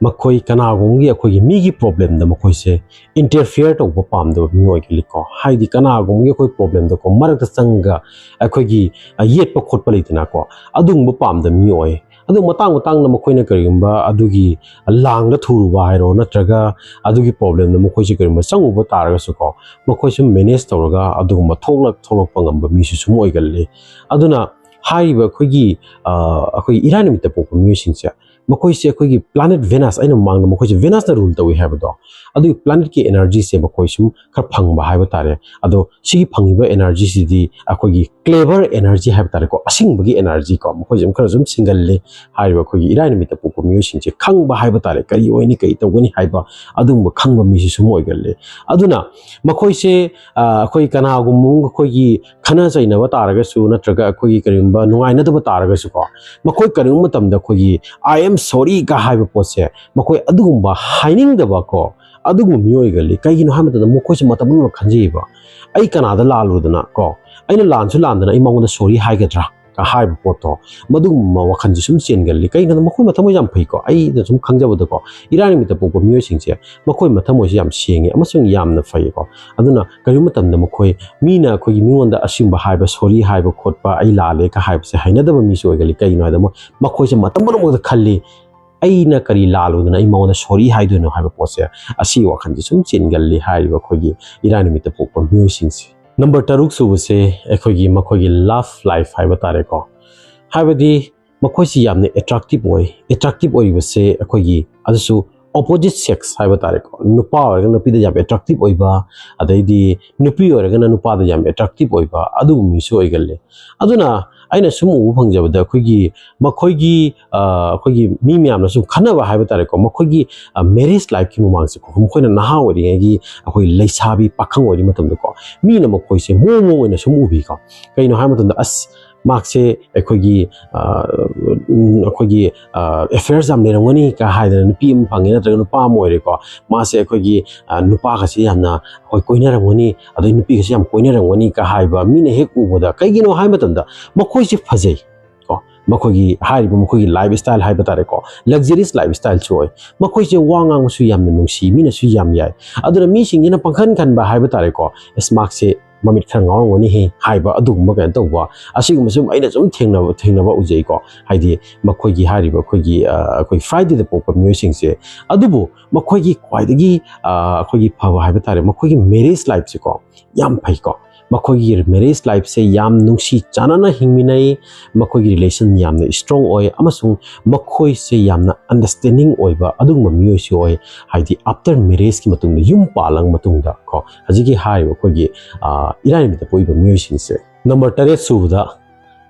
ꯃꯈꯣꯏ ꯀꯅꯥꯒꯨꯝꯕꯒꯤ ꯑꯩꯈꯣꯏꯒꯤ ꯃꯤꯒꯤ problemꯗ ꯃꯈꯣꯏꯁꯦ interfere ꯇꯧꯕ ꯄꯥꯝꯗꯕ ꯃꯤꯑꯣꯏꯒꯜꯂꯤꯀꯣ꯫ ꯍꯥꯏꯗꯤ ꯀꯅꯥꯒꯨꯝꯕꯒꯤ ꯑꯩꯈꯣꯏ problemꯗꯀꯣ ꯃꯔꯛꯇ ꯆꯪꯉꯒ ꯑꯩꯈꯣꯏꯒꯤ, ꯑ, ꯌꯦꯠꯄ ꯈꯣꯠꯄ ꯂꯩꯗꯅꯀꯣ, ꯑꯗꯨꯒꯨꯝꯕ ꯄꯥꯝꯗꯕ ꯃꯤ ꯑꯣꯏ꯫ ꯑꯗꯨ ꯃꯇꯥꯡ ꯃꯇꯥꯡꯗ ꯃꯈꯣꯏꯅ ꯀꯔꯤꯒꯨꯝꯕ ꯑꯗꯨꯒꯤ ꯂꯥꯡꯗ ꯊꯨꯔꯨꯕ ꯍꯥꯏꯔꯣ, ꯅꯠꯇ꯭ꯔꯒ ꯑꯗꯨꯒꯤ problemꯗ ꯃꯈꯣꯏꯁꯦ ꯀꯔꯤꯒꯨꯝꯕ ꯆꯪꯉꯨꯕ ꯇꯥꯔꯒꯁꯨꯀꯣ, ꯃꯈꯣꯏꯁꯨ manage ꯇꯧꯔꯒ ꯑꯗꯨꯒꯨꯝꯕ ꯊꯣꯛꯂꯛ-, ꯊꯣꯛꯂꯛꯄ ꯉꯝꯕ ꯃꯤꯁꯨ ꯁꯨꯝ ꯑꯣꯏꯒꯜꯂꯤ꯫ ꯑꯗꯨꯅ ꯍꯥꯏꯔꯤꯕ ꯑꯩꯈꯣꯏꯒꯤ, ꯑ, ꯑꯩꯈꯣꯏ ꯏꯔꯥꯏ ꯅꯨꯃꯤꯠꯇ ꯄꯣꯛꯄ ꯃꯤꯑꯣꯏꯁꯤꯡꯁꯦ, ꯃꯈꯣꯏꯁꯦ ꯑꯩꯈꯣꯏꯒꯤ planet Venus, ꯑꯩꯅ ꯃꯃꯥꯡꯗ ꯃꯈꯣꯏꯁꯦ Venusꯅ rule ꯇꯧꯏ ꯍꯥꯏꯕꯗꯣ, ꯑꯗꯨꯒꯤ planetꯀꯤ energyꯁꯦ ꯃꯈꯣꯏ ꯁꯨꯝ ꯈꯔ ꯐꯪꯕ ꯍꯥꯏꯕ ꯇꯥꯔꯦ꯫ ꯑꯗꯣ ꯁꯤꯒꯤ ꯐꯪꯉꯤꯕ energyꯁꯤꯗꯤ ꯑꯩꯈꯣꯏꯒꯤ clever energy ꯍꯥꯏꯕ ꯇꯥꯔꯦꯀꯣ, ꯑꯁꯤꯡꯕꯒꯤ energy ꯀꯣ, ꯃꯈꯣꯏꯁꯦ ꯑꯗꯨꯝ ꯈꯔ ꯁꯨꯝ ꯁꯤꯡꯒꯜꯂꯤ꯫ ꯍꯥꯏꯔꯤꯕ ꯑꯩꯈꯣꯏꯒꯤ ꯏꯔꯥꯏ ꯅꯨꯃꯤꯠꯇ ꯄꯣꯛꯄ ꯃꯤꯑꯣꯏꯁꯤꯡꯁꯦ ꯈꯪꯕ ꯍꯥꯏꯕ ꯇꯥꯔꯦ, ꯀꯔꯤ ꯑꯣꯏꯅꯤ, ꯀꯔꯤ ꯇꯧꯒꯅꯤ ꯍꯥꯏꯕ ꯑꯗꯨꯒꯨꯝꯕ ꯈꯪꯕ ꯃꯤꯁꯤ ꯁꯨꯝ ꯑꯣꯏꯒꯜꯂꯤ꯫ ꯑꯗꯨꯅ ꯃꯈꯣꯏꯁꯦ, ꯑ, ꯑꯩꯈꯣꯏ ꯀꯅꯥꯒꯨꯝꯕ ꯑꯃꯒ ꯑꯩꯈꯣꯏꯒꯤ ꯈꯠꯅ ꯆꯩꯅꯕ ꯇꯥꯔꯒꯁꯨ, ꯅꯠꯇ꯭ꯔꯒ ꯑꯩꯈꯣꯏꯒꯤ ꯀꯔꯤꯒꯨꯝꯕ ꯅꯨꯡꯉꯥꯏꯅꯗꯕ ꯇꯥꯔꯒꯁꯨꯀꯣ, ꯃꯈꯣꯏ ꯀꯔꯤꯒꯨꯝꯕ ꯃꯇꯝꯗ ꯑꯩꯈꯣꯏꯒꯤ "I am sorry" ꯀ ꯍꯥꯏꯕ ꯄꯣꯠꯁꯦ, ꯃꯈꯣꯏ ꯑꯗꯨꯒꯨꯝꯕ ꯍꯥꯏꯅꯤꯡꯗꯕ ꯀꯣ, ꯑꯗꯨꯒꯨꯝꯕ ꯃꯤꯑꯣꯏꯒꯜꯂꯤ꯫ ꯀꯩꯒꯤꯅꯣ ꯍꯥꯏꯕ ꯃꯇꯝꯗ ꯃꯈꯣꯏꯁꯦ ꯃꯇꯝ ꯄꯨꯝꯅꯃꯛ ꯈꯟꯖꯩꯕ, "ꯑꯩ ꯀꯅꯥꯗ ꯂꯥꯜꯂꯨꯗꯅ ꯀꯣ, ꯑꯩꯅ ꯂꯥꯟꯁꯨ ꯂꯥꯟꯗꯅ ꯑꯩ ꯃꯉꯣꯟꯗ sorry ꯍꯥꯏꯒꯗ꯭ꯔꯥ?" ꯍꯥꯏꯕ ꯄꯣꯠꯇꯣ, ꯃꯗꯨꯒꯨꯝꯕ ꯋꯥꯈꯜꯁꯦ ꯁꯨꯝ ꯆꯦꯟꯒꯜꯂꯤ꯫ ꯀꯩꯒꯤꯅꯣꯗ ꯃꯈꯣꯏ ꯃꯊꯃꯣꯏ ꯌꯥꯝ ꯐꯩꯀꯣ꯫ ꯑꯩꯅ ꯁꯨꯝ ꯈꯪꯖꯕꯗꯀꯣ, ꯏꯔꯥꯏ ꯅꯨꯃꯤꯠꯇ ꯄꯣꯛꯄ ꯃꯤꯑꯣꯏꯁꯤꯡꯁꯦ ꯃꯈꯣꯏ ꯃꯊꯃꯣꯏꯁꯦ ꯌꯥꯝ ꯁꯦꯡꯉꯤ ꯑꯃꯁꯨꯡ ꯌꯥꯝꯅ ꯐꯩꯀꯣ꯫ ꯑꯗꯨꯅ ꯀꯔꯤꯒꯨꯝꯕ ꯃꯇꯝꯗ ꯃꯈꯣꯏ, ꯃꯤꯅ ꯑꯩꯈꯣꯏꯒꯤ ꯃꯤꯉꯣꯟꯗ ꯑꯁꯤꯒꯨꯝꯕ ꯍꯥꯏꯕ, ꯁꯣꯔꯤ ꯍꯥꯏꯕ ꯈꯣꯠꯄ, ꯑꯩ ꯂꯥꯜꯂꯦ ꯀ ꯍꯥꯏꯕꯁꯦ ꯍꯩꯅꯗꯕ ꯃꯤꯁꯨ ꯑꯣꯏꯒꯜꯂꯤ꯫ ꯀꯩꯒꯤꯅꯣ ꯍꯥꯏꯗ ꯃꯣꯏ, ꯃꯈꯣꯏꯁꯦ ꯃꯇꯝ ꯄꯨꯝꯅꯃꯛꯇ ꯈꯜꯂꯤ, ꯑꯩꯅ ꯀꯔꯤ ꯂꯥꯜꯂꯨꯗꯅ ꯑꯩ ꯃꯉꯣꯟꯗ ꯁꯣꯔꯤ ꯍꯥꯏꯗꯣꯏꯅꯣ ꯍꯥꯏꯕ ꯄꯣꯠꯁꯦ, ꯑꯁꯤꯒꯤ ꯋꯥꯈꯜꯁꯦ ꯁꯨꯝ ꯆꯦꯟꯒꯜꯂꯤ ꯍꯥꯏꯔꯤꯕ ꯑꯩꯈꯣꯏꯒꯤ ꯏꯔꯥꯏ ꯅꯨꯃꯤꯠꯇ ꯄꯣꯛꯄ ꯃꯤꯑꯣꯏꯁꯤꯡꯁꯦ꯫ ꯅꯝꯕꯔ ꯇꯔꯨꯛ ꯁꯨꯕꯁꯦ ꯑꯩꯈꯣꯏꯒꯤ, ꯃꯈꯣꯏꯒꯤ ꯂꯚ ꯂꯥꯏꯐ ꯍꯥꯏꯕ ꯇꯥꯔꯦꯀꯣ꯫ ꯍꯥꯏꯕꯗꯤ ꯃꯈꯣꯏꯁꯤ ꯌꯥꯝꯅ ꯑꯦꯇ꯭ꯔꯦꯛꯇꯤꯞ ꯑꯣꯏ꯫ ꯑꯦꯇ꯭ꯔꯦꯛꯇꯤꯞ ꯑꯣꯏꯔꯤꯕꯁꯦ ꯑꯩꯈꯣꯏꯒꯤ, ꯑꯗꯨꯁꯨ ꯑꯣꯄꯣꯖꯤꯠ ꯁꯦꯛꯁ ꯍꯥꯏꯕ ꯇꯥꯔꯦꯀꯣ, ꯅꯨꯄꯥ ꯑꯣꯏꯔꯒꯅ ꯅꯨꯄꯤꯗ ꯌꯥꯝ ꯑꯦꯇ꯭ꯔꯦꯛꯇꯤꯞ ꯑꯣꯏꯕ, ꯑꯗꯩꯗꯤ ꯅꯨꯄꯤ ꯑꯣꯏꯔꯒꯅ ꯅꯨꯄꯥꯗ ꯌꯥꯝ ꯑꯦꯇ꯭ꯔꯦꯛꯇꯤꯞ ꯑꯣꯏꯕ, ꯑꯗꯨꯒꯨꯝꯕ ꯃꯤꯁꯨ ꯑꯣꯏꯒꯜꯂꯤ꯫ ꯑꯗꯨꯅ ꯑꯩꯅ ꯁꯨꯝ ꯎꯕ ꯐꯪꯖꯕꯗ ꯑꯩꯈꯣꯏꯒꯤ, ꯃꯈꯣꯏꯒꯤ, ꯑ, ꯑꯩꯈꯣꯏꯒꯤ ꯃꯤ ꯃꯌꯥꯝꯅ ꯁꯨꯝ ꯈꯟꯅꯕ ꯍꯥꯏꯕ ꯇꯥꯔꯦꯀꯣ, ꯃꯈꯣꯏꯒꯤ, ꯑ, ꯃꯦꯔꯤꯖ ꯂꯥꯏꯐꯀꯤ ꯃꯃꯥꯡꯁꯦꯀꯣ, ꯃꯈꯣꯏꯅ ꯅꯍꯥ ꯑꯣꯏꯔꯤꯉꯩꯒꯤ, ꯑꯩꯈꯣꯏ ꯂꯩꯁꯥꯕꯤ ꯄꯥꯈꯪ ꯑꯣꯏꯔꯤ ꯃꯇꯝꯗꯀꯣ, ꯃꯤꯅ ꯃꯈꯣꯏꯁꯦ ꯃꯑꯣꯡ ꯃꯑꯣꯡ ꯑꯣꯏꯅ ꯁꯨꯝ ꯎꯕꯤꯀꯣ꯫ ꯀꯩꯅꯣ ꯍꯥꯏꯕ ꯃꯇꯝꯗ, ꯑꯁ, ꯃꯍꯥꯛꯁꯦ ꯑꯩꯈꯣꯏꯒꯤ, ꯑ, ꯎꯝ, ꯑꯩꯈꯣꯏꯒꯤ, ꯑ, ꯑꯦꯐꯤꯌꯔꯁ ꯌꯥꯝ ꯂꯩꯔꯝꯒꯅꯤ ꯀ ꯍꯥꯏꯗꯅ, ꯅꯨꯄꯤ ꯑꯃ ꯐꯪꯉꯦ ꯅꯠꯇ꯭ꯔꯒ ꯅꯨꯄꯥ ꯑꯃ ꯑꯣꯏꯔꯦꯀꯣ, ꯃꯥꯁꯦ ꯑꯩꯈꯣꯏꯒꯤ, ꯑ, ꯅꯨꯄꯥꯒꯁꯦ ꯌꯥꯝꯅ ꯑꯩꯈꯣꯏ ꯀꯣꯏꯅꯔꯝꯒꯅꯤ, ꯑꯗꯩ ꯅꯨꯄꯤꯒꯁꯦ ꯌꯥꯝ ꯀꯣꯏꯅꯔꯝꯒꯅꯤ ꯀ ꯍꯥꯏꯕ ꯃꯤꯅ ꯍꯦꯛ ꯎꯕꯗ, ꯀꯩꯒꯤꯅꯣ ꯍꯥꯏꯕ ꯃꯇꯝꯗ ꯃꯈꯣꯏꯁꯦ ꯐꯖꯩ ꯀꯣ, ꯃꯈꯣꯏꯒꯤ ꯍꯥꯏꯔꯤꯕ ꯃꯈꯣꯏꯒꯤ ꯂꯥꯏꯐ ꯁ꯭ꯇꯥꯏꯜ ꯍꯥꯏꯕ ꯇꯥꯔꯦꯀꯣ, ꯂꯛꯖꯔꯤꯁ ꯂꯥꯏꯐ ꯁ꯭ꯇꯥꯏꯜꯁꯨ ꯑꯣꯏ꯫ ꯃꯈꯣꯏꯁꯦ ꯋꯥ ꯉꯥꯡꯕꯁꯨ ꯌꯥꯝꯅ ꯅꯨꯡꯁꯤ, ꯃꯤꯅꯁꯨ ꯌꯥꯝ ꯌꯥꯏ꯫ ꯑꯗꯨꯅ ꯃꯤꯁꯤꯡꯁꯤꯅ ꯄꯪꯈꯟ ꯈꯟꯕ ꯍꯥꯏꯕ ꯇꯥꯔꯦꯀꯣ, ꯑꯁ, ꯃꯍꯥꯛꯁꯦ ꯃꯃꯤꯠ ꯈꯔ ꯉꯥꯎꯔꯝꯒꯅꯤꯍꯦ ꯍꯥꯏꯕ ꯑꯗꯨꯒꯨꯝꯕ ꯀꯩꯅꯣ ꯇꯧꯕ, ꯑꯁꯤꯒꯨꯝꯕꯁꯨ ꯑꯩꯅ ꯁꯨꯝ ꯊꯦꯡꯅꯕ, ꯊꯦꯡꯅꯕ ꯎꯖꯩꯀꯣ꯫ ꯍꯥꯏꯗꯤ ꯃꯈꯣꯏꯒꯤ ꯍꯥꯏꯔꯤꯕ ꯑꯩꯈꯣꯏꯒꯤ, ꯑ, ꯑꯩꯈꯣꯏ ꯐ꯭ꯔꯥꯏꯗꯦꯗ ꯄꯣꯛꯄ ꯃꯤꯑꯣꯏꯁꯤꯡꯁꯦ, ꯑꯗꯨꯕꯨ ꯃꯈꯣꯏꯒꯤ ꯈ꯭ꯋꯥꯏꯗꯒꯤ, ꯑ, ꯑꯩꯈꯣꯏꯒꯤ ꯐꯕ ꯍꯥꯏꯕ ꯇꯥꯔꯦ, ꯃꯈꯣꯏꯒꯤ ꯃꯦꯔꯤꯖ ꯂꯥꯏꯐꯁꯦꯀꯣ ꯌꯥꯝ ꯐꯩꯀꯣ꯫ ꯃꯈꯣꯏꯒꯤ ꯃꯦꯔꯤꯖ ꯂꯥꯏꯐꯁꯦ ꯌꯥꯝ ꯅꯨꯡꯁꯤ ꯆꯥꯟꯅꯅ ꯍꯤꯡꯃꯤꯟꯅꯩ, ꯃꯈꯣꯏꯒꯤ ꯔꯤꯂꯦꯁꯟ ꯌꯥꯝꯅ ꯏꯁꯇ꯭ꯔꯣꯡ ꯑꯣꯏ, ꯑꯃꯁꯨꯡ ꯃꯈꯣꯏꯁꯦ ꯌꯥꯝꯅ ꯑꯟꯗꯔꯁ꯭ꯇꯦꯟꯗꯤꯡ ꯑꯣꯏꯕ ꯑꯗꯨꯒꯨꯝꯕ ꯃꯤꯑꯣꯏꯁꯨ ꯑꯣꯏ꯫ ꯍꯥꯏꯗꯤ ꯑꯥꯐꯇꯔ ꯃꯦꯔꯤꯖꯀꯤ ꯃꯇꯨꯡꯗ, ꯌꯨꯝ ꯄꯥꯜꯂꯕ ꯃꯇꯨꯡꯗ ꯀꯣ, ꯍꯧꯖꯤꯛꯀꯤ ꯍꯥꯏꯔꯤꯕ ꯑꯩꯈꯣꯏꯒꯤ, ꯑ, ꯏꯔꯥꯏ ꯅꯨꯃꯤꯠꯇ ꯄꯣꯛꯏꯕ ꯃꯤꯑꯣꯏꯁꯤꯡꯁꯦ꯫ ꯅꯝꯕꯔ ꯇꯔꯦꯠ ꯁꯨꯕꯗ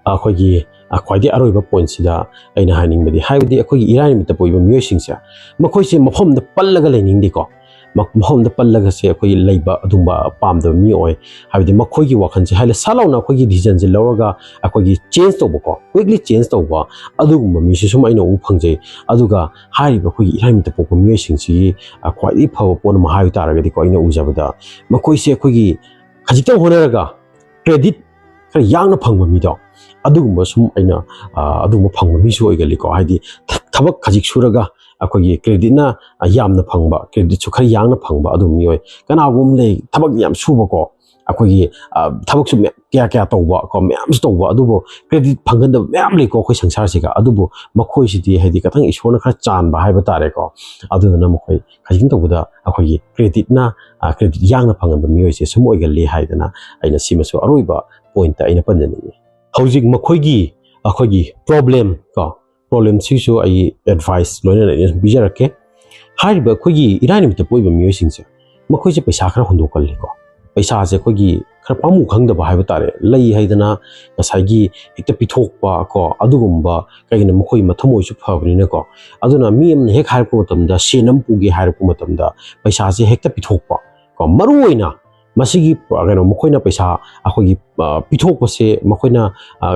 ꯑꯩꯈꯣꯏꯒꯤ, ꯑ, ꯈ꯭ꯋꯥꯏꯗꯒꯤ ꯑꯔꯣꯏꯕ ꯄꯣꯏꯟꯠꯁꯤꯗ ꯑꯩꯅ ꯍꯥꯏꯅꯤꯡꯕꯗꯤ, ꯍꯥꯏꯕꯗꯤ ꯑꯩꯈꯣꯏꯒꯤ ꯏꯔꯥꯏ ꯅꯨꯃꯤꯠꯇ ꯄꯣꯛꯏꯕ ꯃꯤꯑꯣꯏꯁꯤꯡꯁꯦ, ꯃꯈꯣꯏꯁꯦ ꯃꯐꯝꯗ ꯄꯜꯂꯒ ꯂꯩꯅꯤꯡꯗꯦꯀꯣ꯫ ꯃ-, ꯃꯐꯝꯗ ꯄꯜꯂꯒꯁꯦ ꯑꯩꯈꯣꯏꯒꯤ ꯂꯩꯕ ꯑꯗꯨꯝꯕ ꯄꯥꯝꯗꯕ ꯃꯤ ꯑꯣꯏ꯫ ꯍꯥꯏꯕꯗꯤ ꯃꯈꯣꯏꯒꯤ ꯋꯥꯈꯜꯁꯦ ꯍꯥꯏꯗꯤ ꯁꯠ ꯂꯥꯎꯅ ꯑꯩꯈꯣꯏꯒꯤ ꯗꯤꯁꯤꯖꯟꯁꯦ ꯂꯧꯔꯒ ꯑꯩꯈꯣꯏꯒꯤ ꯆꯦꯟꯖ ꯇꯧꯕꯀꯣ, ꯀ꯭ꯋꯤꯛꯂꯤ ꯆꯦꯟꯖ ꯇꯧꯕ, ꯑꯗꯨꯒꯨꯝꯕ ꯃꯤꯁꯨ ꯁꯨꯝ ꯑꯩꯅ ꯎꯕ ꯐꯪꯖꯩ꯫ ꯑꯗꯨꯒ ꯍꯥꯏꯔꯤꯕ ꯑꯩꯈꯣꯏꯒꯤ ꯏꯔꯥꯏ ꯅꯨꯃꯤꯠꯇ ꯄꯣꯛꯄ ꯃꯤꯑꯣꯏꯁꯤꯡꯁꯤꯒꯤ, ꯑ, ꯈ꯭ꯋꯥꯏꯗꯒꯤ ꯐꯕ ꯄꯣꯠ ꯑꯃ ꯍꯥꯏꯕ ꯇꯥꯔꯒꯗꯤꯀꯣ, ꯑꯩꯅ ꯎꯖꯕꯗ ꯃꯈꯣꯏꯁꯦ ꯑꯩꯈꯣꯏꯒꯤ ꯈꯖꯤꯛꯇꯪ ꯍꯣꯠꯅꯔꯒ ꯀ꯭ꯔꯦꯗꯤꯠ ꯈꯔ ꯌꯥꯡꯅ ꯐꯪꯕ ꯃꯤꯗꯣ, ꯑꯗꯨꯒꯨꯝꯕ ꯁꯨꯝ ꯑꯩꯅ ꯑꯗꯨꯒꯨꯝꯕ ꯐꯪꯕ ꯃꯤꯁꯨ ꯑꯣꯏꯒꯜꯂꯤꯀꯣ꯫ ꯍꯥꯏꯗꯤ ꯊꯕꯛ ꯈꯖꯤꯛ ꯁꯨꯔꯒ ꯑꯩꯈꯣꯏꯒꯤ creditꯅ ꯌꯥꯝꯅ ꯐꯪꯕ, creditꯁꯨ ꯈꯔ ꯌꯥꯡꯅ ꯐꯪꯕ ꯑꯗꯨꯝ ꯃꯤꯑꯣꯏ꯫ ꯀꯅꯥꯒꯨꯝꯕ ꯂꯩ ꯊꯕꯛ ꯌꯥꯝ ꯁꯨꯕꯀꯣ, ꯑꯩꯈꯣꯏꯒꯤ ꯊꯕꯛꯁꯨ ꯀꯌꯥ ꯀꯌꯥ ꯇꯧꯕ ꯀꯣ, ꯃꯌꯥꯝꯁꯨ ꯇꯧꯕ, ꯑꯗꯨꯕꯨ credit ꯐꯪꯒꯟꯗꯕ ꯃꯌꯥꯝ ꯂꯩꯀꯣ ꯑꯩꯈꯣꯏ ꯁꯪꯁꯥꯔꯁꯤꯒ꯫ ꯑꯗꯨꯕꯨ ꯃꯈꯣꯏꯁꯤꯗꯤ ꯍꯥꯏꯗꯤ ꯈꯤꯇꯪ ꯏꯁꯣꯔꯅ ꯈꯔ ꯆꯥꯟꯕ ꯍꯥꯏꯕ ꯇꯥꯔꯦꯀꯣ꯫ ꯑꯗꯨꯗꯨꯅ ꯃꯈꯣꯏ ꯈꯖꯤꯛ ꯇꯧꯕꯗ ꯑꯩꯈꯣꯏꯒꯤ creditꯅ credit ꯌꯥꯡꯅ ꯐꯪꯍꯟꯕ ꯃꯤꯑꯣꯏꯁꯦ ꯁꯨꯝ ꯑꯣꯏꯒꯜꯂꯤ ꯍꯥꯏꯗꯅ ꯑꯩꯅ ꯁꯤꯃꯁꯨ ꯑꯔꯣꯏꯕ pointꯇ ꯑꯩꯅ ꯄꯟꯖꯅꯤꯡꯉꯤ꯫ ꯍꯧꯖꯤꯛ ꯃꯈꯣꯏꯒꯤ ꯑꯩꯈꯣꯏꯒꯤ problem ꯀꯣ, problemꯁꯤꯁꯨ ꯑꯩ advice ꯂꯣꯏꯅꯅ ꯑꯩꯅ ꯁꯨꯝ ꯄꯤꯖꯔꯛꯀꯦ꯫ ꯍꯥꯏꯔꯤꯕ ꯑꯩꯈꯣꯏꯒꯤ ꯏꯔꯥꯏ ꯅꯨꯃꯤꯠꯇ ꯄꯣꯛꯏꯕ ꯃꯤꯑꯣꯏꯁꯤꯡꯁꯦ, ꯃꯈꯣꯏꯁꯦ ꯄꯩꯁꯥ ꯈꯔ ꯍꯨꯟꯗꯣꯛꯀꯜꯂꯤꯀꯣ꯫ ꯄꯩꯁꯥꯁꯦ ꯑꯩꯈꯣꯏꯒꯤ ꯈꯔ ꯄꯥꯝꯃꯨ ꯈꯪꯗꯕ ꯍꯥꯏꯕ ꯇꯥꯔꯦ, ꯂꯩ ꯍꯥꯏꯗꯅ ꯉꯁꯥꯏꯒꯤ ꯍꯦꯛꯇ ꯄꯤꯊꯣꯛꯄ ꯀꯣ, ꯑꯗꯨꯒꯨꯝꯕ꯫ ꯀꯩꯒꯤꯅꯣ, ꯃꯈꯣꯏ ꯃꯊꯃꯣꯏꯁꯨ ꯐꯕꯅꯤꯅꯀꯣ꯫ ꯑꯗꯨꯅ ꯃꯤ ꯑꯃꯅ ꯍꯦꯛ ꯍꯥꯏꯔꯛꯄ ꯃꯇꯝꯗ, ꯁꯦꯟ ꯑꯃ ꯄꯨꯒꯦ ꯍꯥꯏꯔꯛꯄ ꯃꯇꯝꯗ ꯄꯩꯁꯥꯁꯦ ꯍꯦꯛꯇ ꯄꯤꯊꯣꯛꯄ ꯀꯣ꯫ ꯃꯔꯨ ꯑꯣꯏꯅ ꯃꯁꯤꯒꯤ ꯀꯩꯅꯣ, ꯃꯈꯣꯏꯅ ꯄꯩꯁꯥ ꯑꯩꯈꯣꯏꯒꯤ ꯄꯤꯊꯣꯛꯄꯁꯦ ꯃꯈꯣꯏꯅ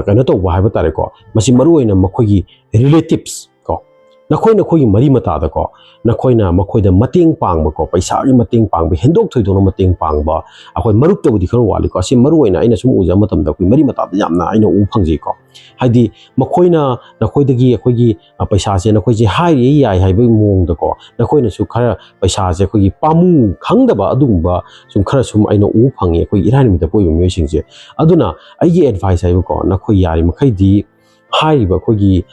ꯀꯩꯅꯣ ꯇꯧꯕ ꯍꯥꯏꯕ ꯇꯥꯔꯦꯀꯣ꯫ ꯃꯁꯤ ꯃꯔꯨ ꯑꯣꯏꯅ ꯃꯈꯣꯏꯒꯤ relatives ꯀꯣ, ꯅꯈꯣꯏ ꯅꯈꯣꯏꯒꯤ ꯃꯔꯤ ꯃꯇꯥꯗꯀꯣ, ꯅꯈꯣꯏꯅ ꯃꯈꯣꯏꯗ ꯃꯇꯦꯡ ꯄꯥꯡꯕꯀꯣ, ꯄꯩꯁꯥꯒꯤ ꯃꯇꯦꯡ ꯄꯥꯡꯕ, ꯍꯦꯟꯗꯣꯛ ꯊꯣꯏꯗꯣꯛꯅ ꯃꯇꯦꯡ ꯄꯥꯡꯕ꯫ ꯑꯩꯈꯣꯏ ꯃꯔꯨꯞꯇꯕꯨꯗꯤ ꯈꯔ ꯋꯥꯠꯂꯤꯀꯣ꯫ ꯑꯁꯤ ꯃꯔꯨ ꯑꯣꯏꯅ ꯑꯩꯅ ꯁꯨꯝ ꯎꯖꯕ ꯃꯇꯝꯗ ꯑꯩꯈꯣꯏ ꯃꯔꯤ ꯃꯇꯥꯗ ꯌꯥꯝꯅ ꯑꯩꯅ ꯎꯕ ꯐꯪꯖꯩꯀꯣ꯫ ꯍꯥꯏꯗꯤ ꯃꯈꯣꯏꯅ ꯅꯈꯣꯏꯗꯒꯤ ꯑꯩꯈꯣꯏꯒꯤ ꯄꯩꯁꯥꯁꯦ ꯅꯈꯣꯏꯁꯦ ꯍꯥꯏꯔꯤ ꯌꯥꯏ ꯍꯥꯏꯕꯒꯤ ꯃꯑꯣꯡꯗꯀꯣ, ꯅꯈꯣꯏꯅꯁꯨ ꯈꯔ ꯄꯩꯁꯥꯁꯦ ꯑꯩꯈꯣꯏꯒꯤ ꯄꯥꯝꯃꯨ ꯈꯪꯗꯕ ꯑꯗꯨꯒꯨꯝꯕ ꯁꯨꯝ ꯈꯔ ꯁꯨꯝ ꯑꯩꯅ ꯎꯕ ꯐꯪꯉꯤ ꯑꯩꯈꯣꯏ ꯏꯔꯥꯏ ꯅꯨꯃꯤꯠꯇ ꯄꯣꯛꯏꯕ ꯃꯤꯑꯣꯏꯁꯤꯡꯁꯦ꯫ ꯑꯗꯨꯅ ꯑꯩꯒꯤ advice ꯍꯥꯏꯕꯀꯣ, ꯅꯈꯣꯏ ꯌꯥꯔꯤꯃꯈꯩꯗꯤ ꯍꯥꯏꯔꯤꯕ ꯑꯩꯈꯣꯏꯒꯤ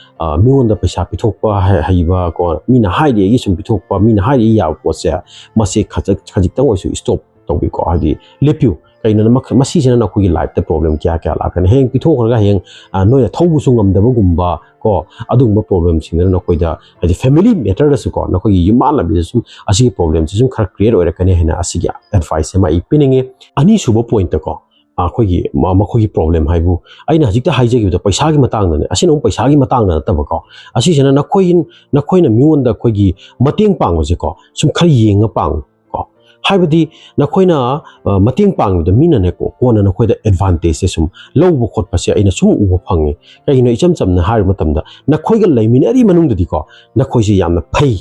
ꯃꯤꯉꯣꯟꯗ ꯄꯩꯁꯥ ꯄꯤꯊꯣꯛꯄ ꯍꯩꯕ ꯀꯣ, ꯃꯤꯅ ꯍꯥꯏꯔꯤ ꯑꯩꯒꯤ ꯁꯨꯝ ꯄꯤꯊꯣꯛꯄ, ꯃꯤꯅ ꯍꯥꯏꯔꯤ ꯌꯥꯕ ꯄꯣꯠꯁꯦ, ꯃꯁꯤ ꯈꯖꯤꯛꯇꯪ ꯑꯣꯏꯁꯨ stop ꯇꯧꯕꯤꯀꯣ꯫ ꯍꯥꯏꯗꯤ ꯂꯦꯞꯄꯤꯌꯨ꯫ ꯀꯩꯅꯣꯅ ꯃꯁꯤꯁꯤꯅ ꯅꯈꯣꯏꯒꯤ lifeꯇ problem ꯀꯌꯥ ꯀꯌꯥ ꯂꯥꯛꯀꯅꯤ꯫ ꯍꯌꯦꯡ ꯄꯤꯊꯣꯛꯈ꯭ꯔꯒ ꯍꯌꯦꯡ ꯅꯣꯏꯅ ꯊꯧꯕꯁꯨ ꯉꯝꯗꯕꯒꯨꯝꯕ ꯀꯣ, ꯑꯗꯨꯒꯨꯝꯕ problemꯁꯤꯡꯗꯨꯅ ꯅꯈꯣꯏꯗ ꯍꯥꯏꯗꯤ family matterꯗꯁꯨ ꯀꯣ, ꯅꯈꯣꯏꯒꯤ ꯌꯨꯝꯕꯥꯟꯅꯕꯤꯗꯁꯨ ꯁꯨꯝ ꯑꯁꯤꯒꯤ problemꯁꯤ ꯁꯨꯝ ꯈꯔ create ꯑꯣꯏꯔꯛꯀꯅꯤ ꯍꯥꯏꯅ ꯑꯁꯤꯒꯤ advice ꯑꯃ ꯑꯩ ꯄꯤꯅꯤꯡꯉꯤ꯫ ꯑꯅꯤꯁꯨꯕ pointꯇ ꯀꯣ, ꯑꯩꯈꯣꯏꯒꯤ ꯃꯈꯣꯏꯒꯤ problem ꯍꯥꯏꯕꯨ ꯑꯩꯅ ꯍꯧꯖꯤꯛꯇ ꯍꯥꯏꯖꯈꯤꯕꯗꯣ ꯄꯩꯁꯥꯒꯤ ꯃꯇꯥꯡꯗꯅꯦ꯫ ꯑꯁꯤꯅ ꯑꯃꯨꯛ ꯄꯩꯁꯥꯒꯤ ꯃꯇꯥꯡꯗ ꯅꯠꯇꯕꯀꯣ, ꯑꯁꯤꯁꯤꯅ ꯅꯈꯣꯏ ꯅꯈꯣꯏꯅ ꯃꯤꯉꯣꯟꯗ ꯑꯩꯈꯣꯏꯒꯤ ꯃꯇꯦꯡ ꯄꯥꯡꯕꯁꯦꯀꯣ, ꯁꯨꯝ ꯈꯔ ꯌꯦꯡꯉ ꯄꯥꯡꯉꯨ ꯀꯣ꯫ ꯍꯥꯏꯕꯗꯤ ꯅꯈꯣꯏꯅ ꯃꯇꯦꯡ ꯄꯥꯡꯕꯗ ꯃꯤꯅꯅꯦꯀꯣ, ꯀꯣꯟꯅ ꯅꯈꯣꯏꯗ advantageꯁꯦ ꯁꯨꯝ ꯂꯧꯕ ꯈꯣꯠꯄꯁꯦ ꯑꯩꯅ ꯁꯨꯝ ꯎꯕ ꯐꯪꯉꯦ꯫ ꯀꯩꯒꯤꯅꯣ, ꯏꯆꯝ ꯆꯝꯅ ꯍꯥꯏꯔꯕ ꯃꯇꯝꯗ ꯅꯈꯣꯏꯒ ꯂꯩꯃꯤꯟꯅꯔꯤ ꯃꯅꯨꯡꯗꯗꯤꯀꯣ, ꯅꯈꯣꯏꯁꯦ ꯌꯥꯝꯅ ꯐꯩ,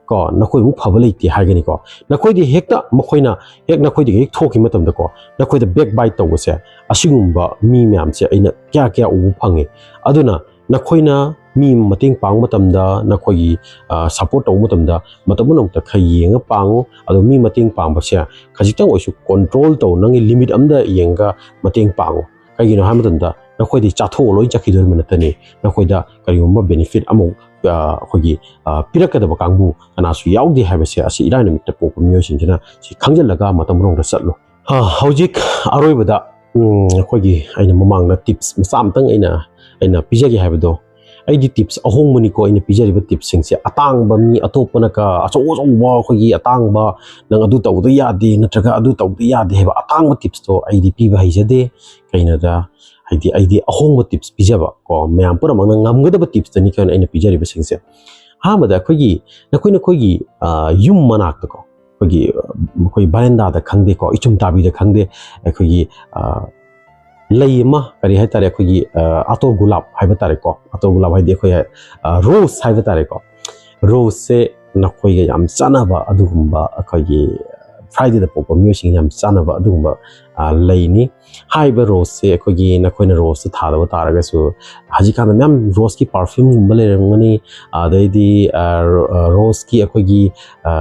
ꯀꯣ, ꯅꯈꯣꯏꯃꯨꯛ ꯐꯕ ꯂꯩꯇꯦ ꯍꯥꯏꯒꯅꯤꯀꯣ꯫ ꯅꯈꯣꯏꯗꯤ ꯍꯦꯛꯇ ꯃꯈꯣꯏꯅ ꯍꯦꯛ ꯅꯈꯣꯏꯗꯒꯤ ꯍꯦꯛ ꯊꯣꯛꯈꯤꯕ ꯃꯇꯝꯗꯀꯣ, ꯅꯈꯣꯏꯗ backbite ꯇꯧꯕꯁꯦ, ꯑꯁꯤꯒꯨꯝꯕ ꯃꯤ ꯃꯌꯥꯝꯁꯦ ꯑꯩꯅ ꯀꯌꯥ ꯀꯌꯥ ꯎꯕ ꯐꯪꯉꯤ꯫ ꯑꯗꯨꯅ ꯅꯈꯣꯏꯅ ꯃꯤ ꯑꯃ ꯃꯇꯦꯡ ꯄꯥꯡꯕ ꯃꯇꯝꯗ, ꯅꯈꯣꯏꯒꯤ, ꯑ, support ꯇꯧꯕ ꯃꯇꯝꯗ ꯃꯇꯝ ꯄꯨꯝꯅꯃꯛꯇ ꯈꯔ ꯌꯦꯡꯉ ꯄꯥꯡꯉꯨ꯫ ꯑꯗꯣ ꯃꯤ ꯃꯇꯦꯡ ꯄꯥꯡꯕꯁꯦ ꯈꯖꯤꯛꯇꯪ ꯑꯣꯏꯁꯨ control ꯇꯧ, ꯅꯪꯒꯤ limit ꯑꯃꯗ ꯌꯦꯡꯉꯒ ꯃꯇꯦꯡ ꯄꯥꯡꯉꯨ꯫ ꯀꯩꯒꯤꯅꯣ ꯍꯥꯏꯕ ꯃꯇꯝꯗ ꯅꯈꯣꯏꯗꯤ ꯆꯥꯊꯣꯛꯑ ꯂꯣꯏ ꯆꯠꯈꯤꯗꯣꯔꯤꯕ ꯅꯠꯇꯅꯤ꯫ ꯅꯈꯣꯏꯗ ꯀꯔꯤꯒꯨꯝꯕ benefit ꯑꯃꯨꯛ, ꯑ, ꯑꯩꯈꯣꯏꯒꯤ, ꯑ, ꯄꯤꯔꯛꯀꯗꯕ ꯀꯥꯡꯕꯨ ꯀꯅꯥꯁꯨ ꯌꯥꯎꯗꯦ ꯍꯥꯏꯕꯁꯦ ꯑꯁꯤ ꯏꯔꯥꯏ ꯅꯨꯃꯤꯠꯇ ꯄꯣꯛꯄ ꯃꯤꯑꯣꯏꯁꯤꯡꯁꯤꯅ ꯁꯤ ꯈꯪꯖꯤꯜꯂꯒ ꯃꯇꯝ ꯄꯨꯝꯅꯃꯛꯇ ꯆꯠꯂꯨ꯫ ꯍ, ꯍꯧꯖꯤꯛ ꯑꯔꯣꯏꯕꯗ, ꯎꯝ, ꯑꯩꯈꯣꯏꯒꯤ ꯑꯩꯅ ꯃꯃꯥꯡꯗ tips ꯃꯆꯥ ꯑꯃꯇꯪ ꯑꯩꯅ, ꯑꯩꯅ ꯄꯤꯖꯒꯦ ꯍꯥꯏꯕꯗꯣ, ꯑꯩꯗꯤ tips ꯑꯍꯣꯡꯕꯅꯤꯀꯣ ꯑꯩꯅ ꯄꯤꯖꯔꯤꯕ tipsꯁꯤꯡꯁꯦ꯫ ꯑꯇꯥꯡꯕ ꯃꯤ ꯑꯇꯣꯞꯄꯅ ꯀ-, ꯑꯆꯧ ꯑꯆꯧꯕ ꯑꯩꯈꯣꯏꯒꯤ ꯑꯇꯥꯡꯕ, "ꯅꯪ ꯑꯗꯨ ꯇꯧꯗ ꯌꯥꯗꯦ" ꯅꯠꯇ꯭ꯔꯒ "ꯑꯗꯨ ꯇꯧꯗ ꯌꯥꯗꯦ" ꯍꯥꯏꯕ ꯑꯇꯥꯡꯕ tipsꯇꯣ ꯑꯩꯗꯤ ꯄꯤꯕ ꯍꯩꯖꯗꯦ꯫ ꯀꯩꯅꯣꯗ, ꯍꯥꯏꯗꯤ ꯑꯩꯗꯤ ꯑꯍꯣꯡꯕ tips ꯄꯤꯖꯕ ꯀꯣ, ꯃꯌꯥꯝ ꯄꯨꯝꯅꯃꯛꯅ ꯉꯝꯒꯗꯕ tipsꯇꯅꯤ ꯀꯩꯅꯣ ꯑꯩꯅ ꯄꯤꯖꯔꯤꯕꯁꯤꯡꯁꯦ꯫ ꯑꯍꯥꯟꯕꯗ ꯑꯩꯈꯣꯏꯒꯤ, ꯅꯈꯣꯏ ꯅꯈꯣꯏꯒꯤ, ꯑ, ꯌꯨꯝ ꯃꯅꯥꯛꯇꯀꯣ, ꯑꯩꯈꯣꯏꯒꯤ, ꯑ, ꯑꯩꯈꯣꯏ verandaꯗ ꯈꯪꯗꯦꯀꯣ, ꯏꯆꯨꯝ ꯇꯥꯕꯤꯗ ꯈꯪꯗꯦ, ꯑꯩꯈꯣꯏꯒꯤ, ꯑ, ꯂꯩ ꯑꯃ, ꯀꯔꯤ ꯍꯥꯏꯇꯥꯔꯦ, ꯑꯩꯈꯣꯏꯒꯤ, ꯑ, ꯑꯇꯣꯔ ꯒꯨꯂꯥꯞ ꯍꯥꯏꯕ ꯇꯥꯔꯦꯀꯣ, ꯑꯇꯣꯔ ꯒꯨꯂꯥꯞ ꯍꯥꯏꯗꯤ ꯑꯩꯈꯣꯏ, ꯑ, rose ꯍꯥꯏꯕ ꯇꯥꯔꯦꯀꯣ꯫ Roseꯁꯦ ꯅꯈꯣꯏꯒ ꯌꯥꯝ ꯆꯥꯟꯅꯕ ꯑꯗꯨꯒꯨꯝꯕ, ꯑꯩꯈꯣꯏꯒꯤ Fridayꯗ ꯄꯣꯛꯄ ꯃꯤꯑꯣꯏꯁꯤꯡ ꯌꯥꯝ ꯆꯥꯟꯅꯕ ꯑꯗꯨꯒꯨꯝꯕ, ꯑ, ꯂꯩꯅꯤ꯫ ꯍꯥꯏꯔꯤꯕ roseꯁꯦ ꯑꯩꯈꯣꯏꯒꯤ, ꯅꯈꯣꯏꯅ roseꯇꯣ ꯊꯥꯗꯕ ꯇꯥꯔꯒꯁꯨ, ꯍꯧꯖꯤꯛꯀꯥꯟꯗ ꯃꯌꯥꯝ roseꯀꯤ perfumeꯒꯨꯝꯕ ꯂꯩꯔꯝꯒꯅꯤ, ꯑꯗꯩꯗꯤ, ꯑ, ꯔꯣ-, ꯑ, roseꯀꯤ ꯑꯩꯈꯣꯏꯒꯤ, ꯑ,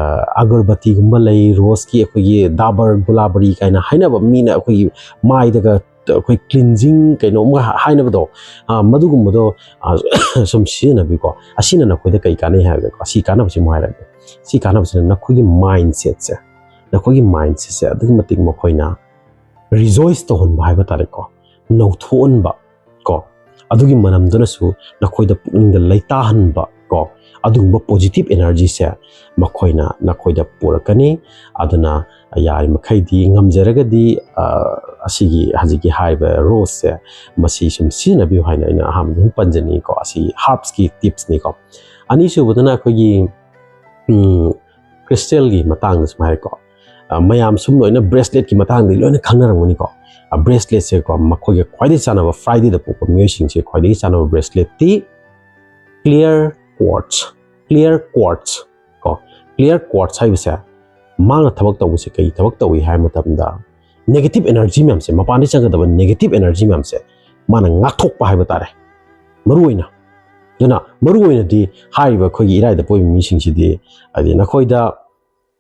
ꯑꯒꯔꯕꯇꯤꯒꯨꯝꯕ ꯂꯩ, roseꯀꯤ ꯑꯩꯈꯣꯏꯒꯤ ꯗꯥꯕꯔ ꯒꯨꯂꯥꯕꯔꯤ ꯀꯥꯏꯅ ꯍꯥꯏꯅꯕ, ꯃꯤꯅ ꯑꯩꯈꯣꯏꯒꯤ ꯃꯥꯏꯗꯒ ꯑꯩꯈꯣꯏ cleansing ꯀꯩꯅꯣꯝꯒ ꯍꯥꯏꯅꯕꯗꯣ, ꯑ, ꯃꯗꯨꯒꯨꯝꯕꯗꯣ, ꯑ, ꯁꯨꯝ ꯁꯤꯖꯤꯟꯅꯕꯤꯀꯣ꯫ ꯑꯁꯤꯅ ꯅꯈꯣꯏꯗ ꯀꯩ ꯀꯥꯟꯅꯩ ꯍꯥꯏꯔꯒꯀꯣ, ꯑꯁꯤ ꯀꯥꯟꯅꯕꯁꯤ ꯑꯃꯨꯛ ꯍꯥꯏꯔꯒꯦ꯫ ꯁꯤ ꯀꯥꯟꯅꯕꯁꯤꯅ ꯅꯈꯣꯏꯒꯤ mindsetꯁꯦ, ꯅꯈꯣꯏꯒꯤ mindsetꯁꯦ ꯑꯗꯨꯛꯀꯤ ꯃꯇꯤꯛ ꯃꯈꯣꯏꯅ rejoice ꯇꯧꯍꯟꯕ ꯍꯥꯏꯕ ꯇꯥꯔꯦꯀꯣ, ꯅꯧꯊꯣꯛꯍꯟꯕ ꯀꯣ, ꯑꯗꯨꯒꯤ ꯃꯅꯝꯗꯨꯅꯁꯨ ꯅꯈꯣꯏꯗ ꯄꯨꯛꯅꯤꯡꯗ ꯂꯩꯇꯥꯍꯟꯕ ꯀꯣ, ꯑꯗꯨꯒꯨꯝꯕ positive energyꯁꯦ ꯃꯈꯣꯏꯅ ꯅꯈꯣꯏꯗ ꯄꯨꯔꯛꯀꯅꯤ꯫ ꯑꯗꯨꯅ ꯌꯥꯔꯤꯃꯈꯩꯗꯤ, ꯉꯝꯖꯔꯒꯗꯤ, ꯑ, ꯑꯁꯤꯒꯤ ꯍꯧꯖꯤꯛꯀꯤ ꯍꯥꯏꯔꯤꯕ roseꯁꯦ ꯃꯁꯤ ꯁꯨꯝ ꯁꯤꯖꯤꯟꯅꯕꯤꯌꯨ ꯍꯥꯏꯅ ꯑꯩꯅ ꯑꯍꯥꯟꯕꯗ ꯑꯗꯨꯝ ꯄꯟꯖꯅꯤꯡꯉꯤꯀꯣ꯫ ꯑꯁꯤ herbsꯀꯤ tipsꯅꯤꯀꯣ꯫ ꯑꯅꯤꯁꯨꯕꯗꯅ ꯑꯩꯈꯣꯏꯒꯤ, ꯎꯝ, crystalꯒꯤ ꯃꯇꯥꯡꯗ ꯁꯨꯝ ꯍꯥꯏꯔꯦꯀꯣ꯫ ꯑ, ꯃꯌꯥꯝ ꯁꯨꯝ ꯂꯣꯏꯅ braceletꯀꯤ ꯃꯇꯥꯡꯗꯤ ꯂꯣꯏꯅ ꯈꯪꯅꯔꯝꯒꯅꯤꯀꯣ꯫ ꯑ, braceletꯁꯦꯀꯣ, ꯃꯈꯣꯏꯒꯤ ꯈ꯭ꯋꯥꯏꯗꯒꯤ ꯆꯥꯟꯅꯕ, Fridayꯗ ꯄꯣꯛꯄ ꯃꯤꯑꯣꯏꯁꯤꯡꯁꯦ ꯈ꯭ꯋꯥꯏꯗꯒꯤ ꯆꯥꯟꯅꯕ braceletꯇꯤ clear quartz, clear quartz ꯀꯣ, clear quartz ꯍꯥꯏꯕꯁꯦ, ꯃꯥꯅ ꯊꯕꯛ ꯇꯧꯕꯁꯦ ꯀꯩ ꯊꯕꯛ ꯇꯧꯏ ꯍꯥꯏꯕ ꯃꯇꯝꯗ, negative energy ꯃꯌꯥꯝꯁꯦ, ꯃꯄꯥꯟꯗꯒꯤ ꯆꯪꯒꯗꯕ negative energy ꯃꯌꯥꯝꯁꯦ ꯃꯥꯅ ꯉꯥꯛꯊꯣꯛꯄ ꯍꯥꯏꯕ ꯇꯥꯔꯦ꯫ ꯃꯔꯨ ꯑꯣꯏꯅ, ꯑꯗꯨꯅ ꯃꯔꯨ ꯑꯣꯏꯅꯗꯤ ꯍꯥꯏꯔꯤꯕ ꯑꯩꯈꯣꯏꯒꯤ ꯏꯔꯥꯏꯗ ꯄꯣꯛꯏꯕ ꯃꯤꯁꯤꯡꯁꯤꯗꯤ, ꯍꯥꯏꯗꯤ ꯅꯈꯣꯏꯗ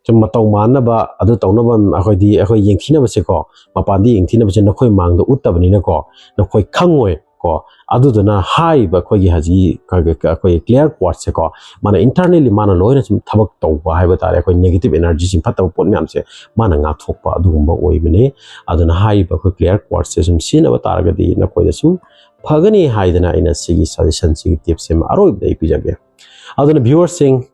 ꯁꯨꯝ ꯃꯇꯧ ꯃꯥꯟꯅꯕ, ꯑꯗꯨ ꯇꯧꯅꯕ, ꯑꯩꯈꯣꯏꯗꯤ, ꯑꯩꯈꯣꯏ ꯌꯦꯡꯊꯤꯅꯕꯁꯦꯀꯣ, ꯃꯄꯥꯟꯗ ꯌꯦꯡꯊꯤꯅꯕꯁꯦ ꯅꯈꯣꯏ ꯃꯥꯡꯗ ꯎꯠꯇꯕꯅꯤꯅꯀꯣ, ꯅꯈꯣꯏ ꯈꯪꯉꯣꯏ ꯀꯣ꯫ ꯑꯗꯨꯗꯨꯅ ꯍꯥꯏꯔꯤꯕ ꯑꯩꯈꯣꯏꯒꯤ ꯍꯧꯖꯤꯛ ꯑꯩꯈꯣꯏꯒꯤ clear quartz ꯁꯦꯀꯣ, ꯃꯥꯅ internally ꯃꯥꯅ ꯂꯣꯏꯅ ꯁꯨꯝ ꯊꯕꯛ ꯇꯧꯕ ꯍꯥꯏꯕ ꯇꯥꯔꯦ, ꯑꯩꯈꯣꯏ negative energy ꯁꯤꯡ, ꯐꯠꯇꯕ ꯄꯣꯠ ꯃꯌꯥꯝꯁꯦ ꯃꯥꯅ ꯉꯥꯛꯊꯣꯛꯄ ꯑꯗꯨꯒꯨꯝꯕ ꯑꯣꯏꯕꯅꯤ꯫ ꯑꯗꯨꯅ ꯍꯥꯏꯔꯤꯕ ꯑꯩꯈꯣꯏ clear quartz ꯁꯦ ꯁꯨꯝ ꯁꯤꯖꯤꯟꯅꯕ ꯇꯥꯔꯒꯗꯤ ꯅꯈꯣꯏꯗ ꯁꯨꯝ ꯐꯒꯅꯤ ꯍꯥꯏꯗꯅ ꯑꯩꯅ ꯁꯤꯒꯤ suggestion, ꯁꯤꯒꯤ tip ꯁꯤꯃ ꯑꯔꯣꯏꯕꯗ ꯑꯩ ꯄꯤꯖꯒꯦ꯫ ꯑꯗꯨꯅ viewer ꯁꯤꯡ,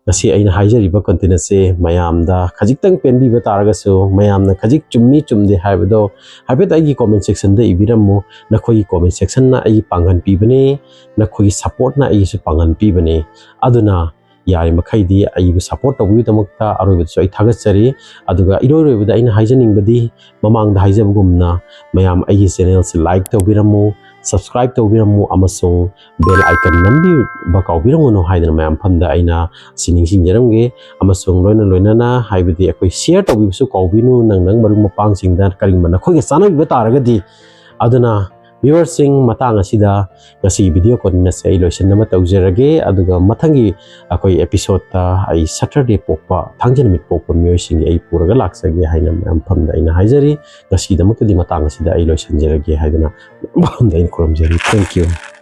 ꯉꯁꯤ ꯑꯩꯅ ꯍꯥꯏꯖꯔꯤꯕ content ꯑꯁꯤ ꯃꯌꯥꯝꯗ ꯈꯖꯤꯛꯇꯪ ꯄꯦꯟꯕꯤꯕ ꯇꯥꯔꯒꯁꯨ, ꯃꯌꯥꯝꯅ ꯈꯖꯤꯛ ꯆꯨꯝꯃꯤ ꯆꯨꯝꯗꯦ ꯍꯥꯏꯕꯗꯣ ꯍꯥꯏꯐꯦꯠ ꯑꯩꯒꯤ comment section ꯗ ꯏꯕꯤꯔꯝꯃꯨ꯫ ꯅꯈꯣꯏꯒꯤ comment section ꯅ ꯑꯩꯒꯤ ꯄꯥꯡꯒꯜ ꯄꯤꯕꯅꯤ, ꯅꯈꯣꯏꯒꯤ support ꯅ ꯑꯩꯒꯤꯁꯨ ꯄꯥꯡꯒꯜ ꯄꯤꯕꯅꯤ꯫ ꯑꯗꯨꯅ ꯌꯥꯔꯤꯃꯈꯩꯗꯤ ꯑꯩꯕꯨ support ꯇꯧꯕꯤꯕꯒꯤꯗꯃꯛꯇ ꯑꯔꯣꯏꯕꯗꯁꯨ ꯑꯩ ꯊꯥꯒꯠꯆꯔꯤ꯫ ꯑꯗꯨꯒ ꯏꯔꯣꯏ ꯂꯣꯏꯕꯗ ꯑꯩꯅ ꯍꯥꯏꯖꯅꯤꯡꯕꯗꯤ, ꯃꯃꯥꯡꯗ ꯍꯥꯏꯖꯕꯒꯨꯝꯅ, ꯃꯌꯥꯝ ꯑꯩꯒꯤ channel ꯁꯤ like ꯇꯧꯕꯤꯔꯝꯃꯨ, subscribe ꯇꯧꯕꯤꯔꯝꯃꯨ, ꯑꯃꯁꯨꯡ bell icon ꯅꯝꯕꯤꯕ ꯀꯥꯎꯕꯤꯔꯝꯒꯅꯨ ꯍꯥꯏꯗꯅ ꯃꯌꯥꯝ ꯃꯐꯝꯗ ꯑꯩꯅ ꯁꯤ ꯅꯤꯡꯁꯤꯡꯖꯔꯝꯒꯦ꯫ ꯑꯃꯁꯨꯡ ꯂꯣꯏꯅ ꯂꯣꯏꯅꯅ, ꯍꯥꯏꯕꯗꯤ ꯑꯩꯈꯣꯏ share ꯇꯧꯕꯤꯕꯁꯨ ꯀꯥꯎꯕꯤꯅꯨ, ꯅꯪ ꯅꯪ ꯃꯔꯨꯞ ꯃꯄꯥꯡꯁꯤꯡꯗ, ꯀꯔꯤꯒꯨꯝꯕ ꯅꯈꯣꯏꯒ ꯆꯥꯟꯅꯕꯤꯕ ꯇꯥꯔꯒꯗꯤ꯫ ꯑꯗꯨꯅ viewer ꯁꯤꯡ, ꯃꯇꯥꯡ ꯑꯁꯤꯗ ꯉꯁꯤꯒꯤ video content ꯑꯁꯦ ꯑꯩ ꯂꯣꯏꯁꯤꯟꯅꯕ ꯇꯧꯖꯔꯒꯦ꯫ ꯑꯗꯨꯒ ꯃꯊꯪꯒꯤ ꯑꯩꯈꯣꯏ episode ꯇ ꯑꯩ Saturday ꯄꯣꯛꯄ, ꯊꯥꯡꯖ ꯅꯨꯃꯤꯠ ꯄꯣꯛꯄ ꯃꯤꯑꯣꯏꯁꯤꯡꯒꯤ ꯑꯩ ꯄꯨꯔꯒ ꯂꯥꯛꯆꯒꯦ ꯍꯥꯏꯅ ꯃꯌꯥꯝ ꯃꯐꯝꯗ ꯑꯩꯅ ꯍꯥꯏꯖꯔꯤ꯫ ꯉꯁꯤꯒꯤꯗꯃꯛꯇꯗꯤ ꯃꯇꯥꯡ ꯑꯁꯤꯗ ꯑꯩ ꯂꯣꯏꯁꯤꯟꯖꯔꯒꯦ ꯍꯥꯏꯗꯅ ꯃꯌꯥꯝ ꯃꯐꯝꯗ ꯑꯩꯅ ꯈꯨꯔꯨꯝꯖꯔꯤ꯫ Thank you꯫